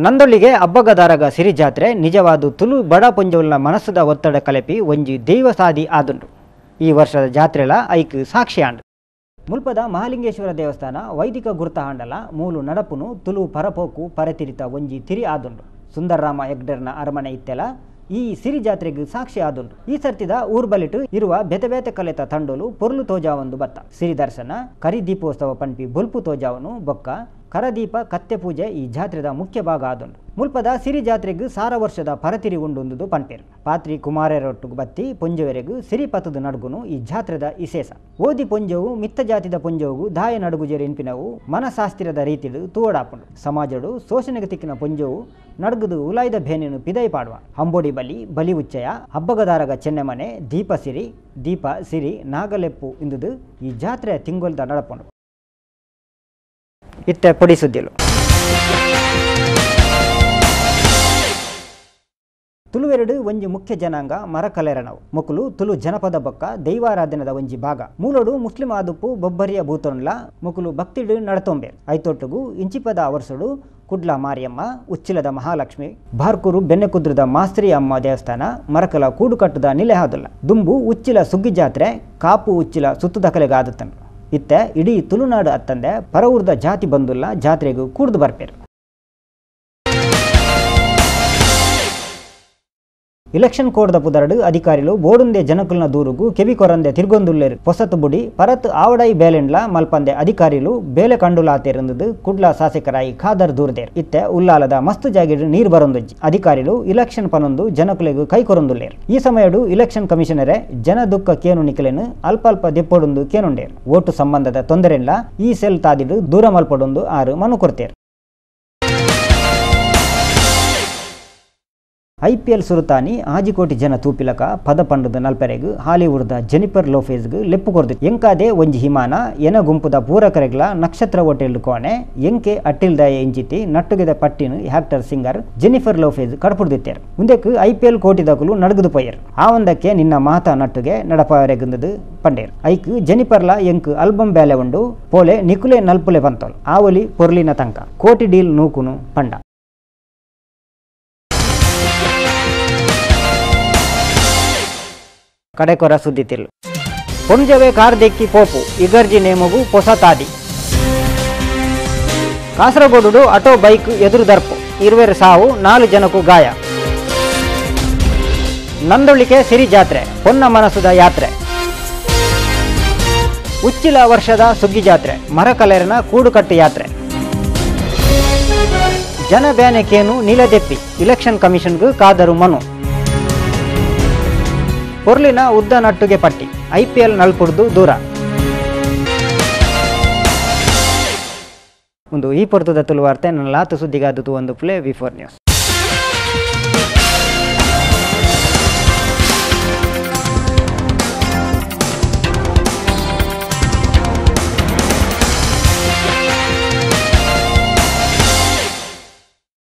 ನಂದೊಳ್ಳಿಗೆ ಅಬ್ಬಗದಾರಗ ಸಿರಿ ಜಾತ್ರೆ ನಿಜವಾದ ತುಳು ಬಡ ಪೊಂಜೋಲ್ನ ಮನಸ್ಸುದ ಒತ್ತಡ ಕಲೆಪಿ ಒಂಜಿ ದೈವ ಸಾದಿ ಆದುಂಡು. ಈ ವರ್ಷದ ಜಾತ್ರೆಲ ಐಕ್ ಸಾಕ್ಷಿಯಾಂಡು. ಮುಲ್ಪದ ಮಹಾಲಿಂಗೇಶ್ವರ ದೇವಸ್ಥಾನ ವೈದಿಕ ಗುರುತಹಾಂಡಲ ಮೂಲು ನಡಪುನು ತುಳು ಪರಪೋಕು ಪರತಿರಿತ ಒಂಜಿ ತಿರಿ ಆದುಂಡು. ಸುಂದರರಾಮ ಹೆಗ್ಡರ್ನ ಅರಮನೆ ಇತ್ತೆಲ ಈ ಸಿರಿ ಜಾತ್ರೆಗೆ ಸಾಕ್ಷಿ ಆದುಂಡು. ಈ ಸರ್ತಿದ ಊರ್ಬಲಿಟು ಇರುವ ಬೇತೆ ಬೇತೆ ಕಲೆತ ತಂಡೋಲು ಪೊರ್ಲು ತೋಜಾವೊಂದು ಬತ್ತ. ಸಿರಿ ದರ್ಶನ, ಕರಿ ದೀಪೋತ್ಸವ ಪಂಪಿ ಬೊಲ್ಪು ತೋಜಾವನು ಬೊಕ್ಕ ಕರದೀಪ ಕತ್ತೆ ಪೂಜೆ ಈ ಜಾತ್ರೆದ ಮುಖ್ಯ ಭಾಗ ಆದುಂಡು. ಮುಲ್ಪದ ಸಿರಿ ಜಾತ್ರೆಗೆ 100 ವರ್ಷದ ಪರತಿರಿ ಉಂಡುಂದು ಪನ್ಪೇರು. ಪಾತ್ರಿ ಕುಮಾರರೊಟ್ಟುಗು ಬತ್ತಿ ಪೊಂಜವೆರೆಗು ಸಿರಿ ಪತದ ನಡುಗುನು ಈ ಜಾತ್ರೆದ ಇಸೇಸ. ಓದಿ ಪೊಂಜವು ಮಿತ್ತ ಜಾತಿದ ಪೊಂಜವು ದಾಯ ನಡುಗುಜೆರು ಇನ್ಪಿನವು ಮನಶಾಸ್ತ್ರದ ರೀತಿಡು ತೂವಡಾಪುಂಡು. ಸಮಾಜಡು ಶೋಷಣೆಗೆ ತಿಕ್ಕಿನ ಪೊಂಜವು ನಡುಗುದು ಉಲಾಯ್ದ ಬೇನೆನು ಪಿದೈ ಪಾಡುವ. ಹಂಬೋಡಿ ಬಲಿ, ಬಲಿ ಉಚ್ಚಯ, ಹಬ್ಬಗದಾರಗ ಚೆನ್ನೆಮನೆ, ದೀಪ ಸಿರಿ, ದೀಪ ಸಿರಿ ನಾಗಲೆಪ್ಪು ಇಂದುದು ಈ ಜಾತ್ರೆ ತಿಂಗೊಲ್ದ ನಡಪುಂಡು. ಇತ್ತೆ ಪೊಡಿ ಸುದ್ದಿಲು. ತುಳುವೆರಡು ಒಂಜಿ ಮುಖ್ಯ ಜನಾಂಗ ಮರಕಲೆರಣವು. ಮೊಕುಲು ತುಳು ಜನಪದ ಬೊಕ್ಕ ದೈವಾರಾಧನೆದ ಒಂಜಿ ಭಾಗ. ಮೂಲೋಡು ಮುಸ್ಲಿಂ ಆದುಪ್ಪು ಬೊಬ್ಬರಿಯ ಭೂತೊನ್ಲ ಮೊಕುಲು ಭಕ್ತಿಡು ನಡತೊಂಬೇರು. ಐತೊಟ್ಟುಗು ಇಂಚಿಪದ ವರ್ಷಡು ಕುಡ್ಲ ಮಾರಿಯಮ್ಮ, ಉಚ್ಚಿಲದ ಮಹಾಲಕ್ಷ್ಮಿ, ಬಾರ್ಕೂರು ಬೆನ್ನೆಕುದ್ರದ ಮಾಸ್ತ್ರಿ ಅಮ್ಮ ದೇವಸ್ಥಾನ ಮರಕಲ ಕೂಡುಕಟ್ಟದ ನಿಲೆ ಹಾದುಲ್ಲ. ದುಂಬು ಉಚ್ಚಿಲ ಸುಗ್ಗಿ ಜಾತ್ರೆ ಕಾಪು ಉಚ್ಚಿಲ ಸುತ್ತುದಕಲೆಗಾದತ್ತನು. ಇತ್ತೆ ಇಡೀ ತುಳುನಾಡು ಅತ್ತಂದೆ ಪರವೂರ್ದ ಜಾತಿ ಬಂದುಲ್ಲ ಜಾತ್ರೆಗೂ ಕೂಡ್ದು ಬರ್ಪೇರು. ಇಲೆಕ್ಷನ್ ಕೋಡ್ದ ಪುದರಡು ಅಧಿಕಾರಿಲು ಬೋಡುಂದೆ ಜನಕುಲ್ನ ದೂರುಗು ಕೆವಿ ಕೊರಂದೆ ತಿರ್ಗೊಂದುಲ್ಲೇರು. ಪೊಸತು ಬುಡಿ ಪರತ್ ಆವಡೈ ಬೇಲೆಂಡ್ಲ ಮಲ್ಪಂದೆ ಅಧಿಕಾರಿಲು ಬೇಲೆ ಕಂಡುಲಾತೇರಂದು ಕುಡ್ಲ ಶಾಸಕರಾಯಿ ಖಾದರ್ ದೂರ್ದೇರ್. ಇತ್ತೆ ಉಲ್ಲಾಲದ ಮಸ್ತು ಜಾಗಿಡು ನೀರು ಬರೊಂದೊಂಜಿ. ಅಧಿಕಾರಿಲು ಇಲೆಕ್ಷನ್ ಪನೊಂದು ಜನಕುಲೆಗು ಕೈ ಕೊರೊಂದುಲ್ಲೇರು. ಈ ಸಮಯಡು ಇಲೆಕ್ಷನ್ ಕಮಿಷನರೇ ಜನ ದುಃಖ ಕೇನು ನಿಕಲೆನು ಅಲ್ಪ ದೆಪ್ಪೊಡೊಂದು ಕೇನುಂಡೇರು. ಓಟು ಸಂಬಂಧದ ತೊಂದರೆಲ್ಲ ಈ ಸೆಲ್ ತಾದಿಡು ದೂರ ಮಲ್ಪೊಡೊಂದು ಆರು ಮನು ಕೊರ್ತೇರು. ಐಪಿಎಲ್ ಸುರುತಾನಿ 5 ಕೋಟಿ ಜನ ತೂಪಿಲಕ ಪದ ಪಂಡದ ನಲ್ಪರೆಗು ಹಾಲಿವುಡ್ದ ಜೆನಿಫರ್ ಲೋಫೇಜ್ಗ್ ಲೆಪ್ಪು ಕೊರ್ದು. ಎಂಕಾದೆ ಒಂಜಿ ಹಿಮಾನ ಎನ ಗುಂಪುದ ಪೂರಕರೆಗ್ಲ ನಕ್ಷತ್ರ ಹೋಟೆಲ್ ಕೋಣೆ ಎಂಕೆ ಅಟ್ಟಿಲ್ದಾಯ ಇಂಚಿತಿ ನಟ್ಟುಗೆದ ಪಟ್ಟಿನ ಆಕ್ಟರ್ ಸಿಂಗರ್ ಜೆನಿಫರ್ ಲೋಫೇಜ್ ಕಡಪುಡ್ದಿತ್ತೇರು. ಮುಂದೆಕ್ ಐಪಿಎಲ್ ಕೋಟಿದಕುಲು ನಡುಗುದು ಪೋಯರು. ಆ ಒಂದಕ್ಕೆ ನಿನ್ನ ಮಾತಾ ನಟ್ಟುಗೆ ನಡಪರೆಗುಂದದು ಪಂಡೇರು. ಐಕ್ ಜೆನಿಫರ್ಲ ಎಂಕ್ ಆಲ್ಬಮ್ ಬೇಲೆ ಉಂಡು ಪೋಲೆ ನಿಕುಲೆ ನಲ್ಪುಲೆ ಬಂತೋಲ್ ಆವಲಿ ಪೊರ್ಲಿನ ತಂಕ ಕೋಟಿ ಡೀಲ್ ನೂಕುನು ಪಂಡ. ಕಡೆಕೊರ ಸುದ್ದಿತಿಲ್ಲು. ಪೊಂಜವೆ ಕಾರ್ದೆಕ್ಕಿ ಪೋಪು ಇಗರ್ಜಿ ನೇಮಗು ಪೊಸ ತಾದಿ. ಕಾಸರಗೋಡು ಆಟೋ ಬೈಕ್ ಎದುರು ದರ್ಪು, 2 ಸಾವು 4 ಜನಕ್ಕೂ ಗಾಯ. ನಂದೊಳ್ಳಿಕೆ ಸಿರಿ ಜಾತ್ರೆ ಪೊನ್ನ ಮನಸುದ ಯಾತ್ರೆ. ಉಚ್ಚಿಲ ವರ್ಷದ ಸುಗ್ಗಿ ಜಾತ್ರೆ ಮರಕಲೆರನ ಕೂಡುಕಟ್ಟು ಯಾತ್ರೆ. ಜನ ಬ್ಯಾನೆಕೇನು ನೀಲದೆಪ್ಪಿ ಇಲೆಕ್ಷನ್ ಕಮಿಷನ್ಗೂ ಕಾದರು ಮನು. ಪೊರ್ಲಿನ ಉದ್ದ ನಟ್ಟುಗೆ ಪಟ್ಟಿ ಐಪಿಎಲ್ ನಲ್ಪುಡ್ದು ದೂರ. ಒಂದು ಈ ಪೊರ್ತುದ ತುಳುವಾರ್ತೆ ನನ್ನ ಲಾತು ಸುದ್ದಿಗಾದುದು ಒಂದು ಪ್ಲೇ V4 news.